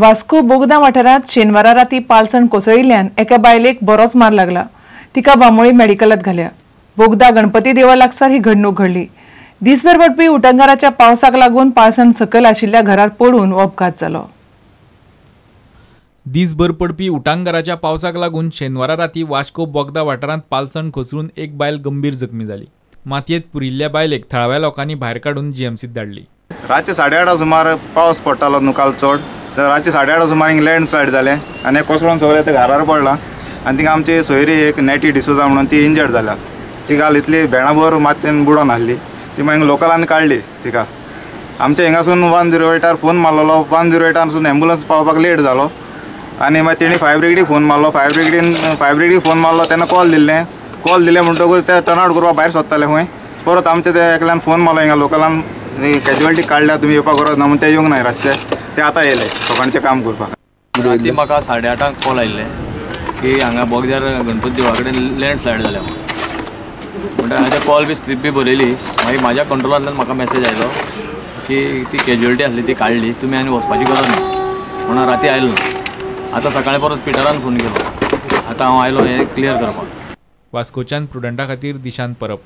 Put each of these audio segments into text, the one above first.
वास्को बोगदा वाठारांत शेनवारा राती पालसण कोसळिल्ल्यान एका बायलेक बरोच मार लागला. तिका बांबोळी मेडिकलात घाल्या. बोगदा गणपती देवा लागसार ही घडणूक घडली. दिसभर पडपी उटंगाराच्या पावसाक लागून पालसण सकयल आशिल्ल्या घरार पडून हो अपघात जालो. दिसभर पडपी उटांगाराच्या पावसाक लागून शेनवारा राती वास्को बोगदा वाठारांत पालसण कोसळून एक बायल गंभीर जखमी जाली. मातयेंत पुरिल्ल्या बायलेक थळाव्या लोकांनी भायर काडून जीएमसीत धाडली. रातचे 8:30 सुमार पावस पडटालो न्हू काल चड, तर रातचे 8:30 सुमार हिंग लँडस्लायड जालें आनी कोसळून सगळें तें घरार पडलां आनी थिंगा आमची सोयरी एक नेटी डिसोजा म्हणून ती इंजर्ड जाल्या. ती काल इतली भेणाभर मातयेन बुडोन आहली. ती मागीर लोकलान काडली तिका. आमच्या हिंगासून 108 फोन मारलेलो. 108 एम्बुलन्स पावपाक लेट जालो आनी मागीर तेणी फायर ब्रिगेडीक फोन मारलो. फायर ब्रिगेडीक फोन मारलो तेन्ना कॉल दिल्लें. कॉल दिलें म्हणटकूच ते टर्न आवट करपाक भायर सोदताले खंय. परत आमचे ते एकल्यान फोन मारलो हिंगा लोकलान, कॅज्युअलिटी काडल्या तुमी येवपाक गरज ना म्हणून ते येवंक नाय रातचे. ते आतां येयले लोकांचें काम करपाक. राती म्हाका 8:30 कॉल आयिल्ले की हांगा बोगद्यार गणपती देवळा कडेन लँडस्लायड जाल्या म्हणून. म्हणटा हांवें कॉल बी स्लिप बी बरयली. मागीर म्हाज्या कंट्रोलांतल्यान म्हाका मॅसेज आयलो की ती कॅज्युअलिटी आसली ती काडली, तुमी आनी वचपाची गरज ना म्हणून राती आयलो ना. आतां सकाळीं परत पिटरान फोन केलो, आतां हांव आयलो हें क्लियर करपाक. वास्कोच्यान प्रुडंटा खातीर दिशांत परब.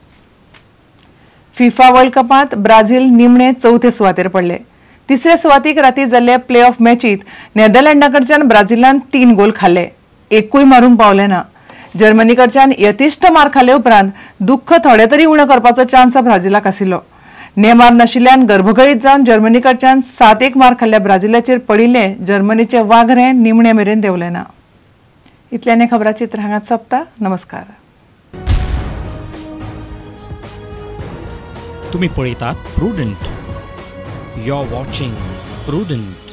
फिफा वर्ल्ड कपांत ब्राझील निमणे चवथे सुवातेर पडले. तिसऱ्या सुवातीक राती जाल्ल्या प्ले ऑफ मॅचीत नेदरलँडा कडच्यान ब्राझिलान 3 गोल खाल्ले. एकूय मारूंक पावले ना. जर्मनी कडच्यान यतिश्ठ मार खाले उपरांत दुःख थोडे तरी उणें करपाचो चान्स ब्राझिलाक आशिल्लो. नेमार नाशिल्ल्यान गर्भगळीत जावन जर्मनी कडच्यान 7-1 मार खाल्ल्या ब्राझिलाचेर पडिल्ले जर्मनीचे वाघरे निमणे मेरेन देंवले ना. इतल्याने खबराचित्र हांगाच सोंपता. नमस्कार. तुम्ही पळयतात Prudent. You are watching Prudent.